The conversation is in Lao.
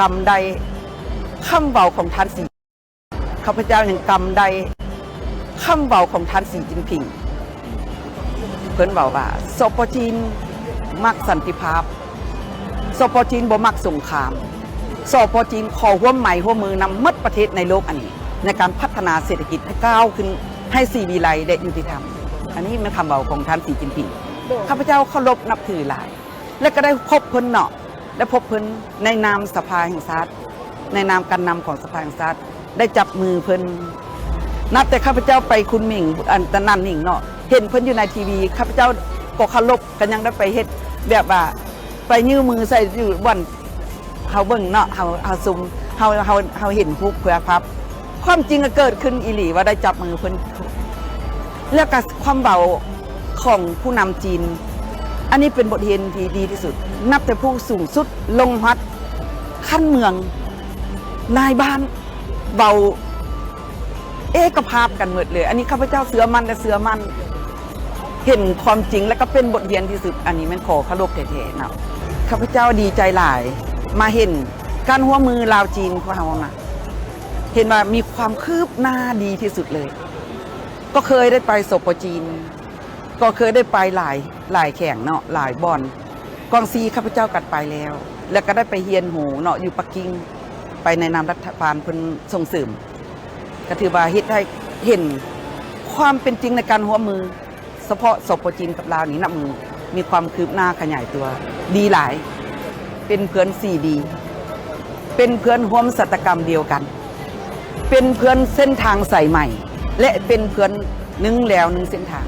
ກຳໄດ້ຄຳເວົ້າຂອງທ່ານສີ ຂ້າພະເຈົ້າຍັງກຳໄດ້ຄຳເວົ້າຂອງທ່ານສີຈິ້ນຜິງ. ເພິ່ນເວົ້າວ່າ ສປ ຈີນມັກສັນຕິພາບ, ສປ ຈີນບໍ່ມັກສົງຄາມ, ສປ ຈີນຂໍຮ່ວມໄມ້ຮ່ວມມືນຳໝົດປະເທດໃນໂລກອັນນີ້ ໃນການພັດທະນາເສດຖະກິດໃຫ້ກ້າວຂຶ້ນ ໃຫ້ສີວິໄລ ແລະ ຍຸຕິທຳ. ອັນນີ້ແມ່ນຄຳເວົ້າຂອງທ່ານສີຈິ້ນຜິງ. ຂ້າພະເຈົ້າເຄົາລົບນັບຖືຫຼາຍ ແລະ ກໍໄດ້ພົບເພິ່ນເນາະ ໄດ້ພົບເພິ່ນໃນນາມສະພາແຫ່ງຊາດ, ໃນນາມການນຳຂອງສະພາແຫ່ງຊາດ ໄດ້ຈັບມືເພິ່ນ. ນັບແຕ່ຂ້າພະເຈົ້າໄປຄຸນໝິງ ອັນຕະນັນໜິງເນາະ ເຫັນເພິ່ນຢູ່ໃນທີວີ ຂ້າພະເຈົ້າກໍເຄົາລົບ ກໍຍັງໄດ້ໄປເຮັດແບບວ່າ ໄປຍື່ມມືໃສ່ຢູ່ບ່ອນເຮົາເບິ່ງເນາະ ເຮົາ ເຮົາຊຸມ ເຮົາ ເຮົາ ເຮົາເຫັນຮູບເພື່ອພາບ. ຄວາມຈິງກໍເກີດຂຶ້ນອີ່ຫຼີວ່າໄດ້ຈັບມືເພິ່ນ ແລ້ວກໍຄວາມເວົ້າຂອງຜູ້ນຳຈີນ ອັນນີ້ເປັນບົດຮຽນທີ່ດີທີ່ສຸດ ນັບແຕ່ຜູ້ສູງສຸດລົງຮອດຂັ້ນເມືອງ ນາຍບ້ານ ເວົ້າເອກະພາບກັນໝົດເລີຍ. ອັນນີ້ຂ້າພະເຈົ້າເຊື່ອໝັ້ນ ແລະ ເຊື່ອໝັ້ນ ເຫັນຄວາມຈິງ ແລະ ກໍເປັນບົດຮຽນທີ່ສຸດ. ອັນນີ້ແມ່ນຂໍເຄົາລົບແທ້ໆເນາະ. ຂ້າພະເຈົ້າດີໃຈຫຼາຍ ມາເຫັນການຮ່ວມມືລາວຈີນຂອງເຮົານະ ເຫັນວ່າມີຄວາມຄືບໜ້າດີທີ່ສຸດເລີຍ. ກໍເຄີຍໄດ້ໄປ ສປ ຈີນ ກໍເຄີຍໄດ້ໄປຫຼາຍ ຫຼາຍແຂວງເນາະ ຫຼາຍບ່ອນ. ກວາງຊີຂ້າພະເຈົ້າກໍໄປແລ້ວ ແລ້ວກໍໄດ້ໄປຮຽນຮູ້ເນາະ ຢູ່ປັກກິ່ງ ໄປໃນນາມລັດຖະບານເພິ່ນສົ່ງເສີມ ກໍຖືວ່າເຮັດໃຫ້ເຫັນຄວາມເປັນຈິງໃນການຮ່ວມມື ສະເພາະ ສປ ຈີນ ກັບລາວນີ້ ນັບມື້ມີຄວາມຄືບໜ້າຂະຫຍາຍຕົວດີຫຼາຍ. ເປັນເພື່ອນສີດີ ເປັນເພື່ອນຮ່ວມຊະຕາກຳດຽວກັນ ເປັນເພື່ອນເສັ້ນທາງສາຍໃໝ ແລະ ເປັນເພື່ອນໜຶ່ງແລວໜຶ່ງເສັ້ນທາງ.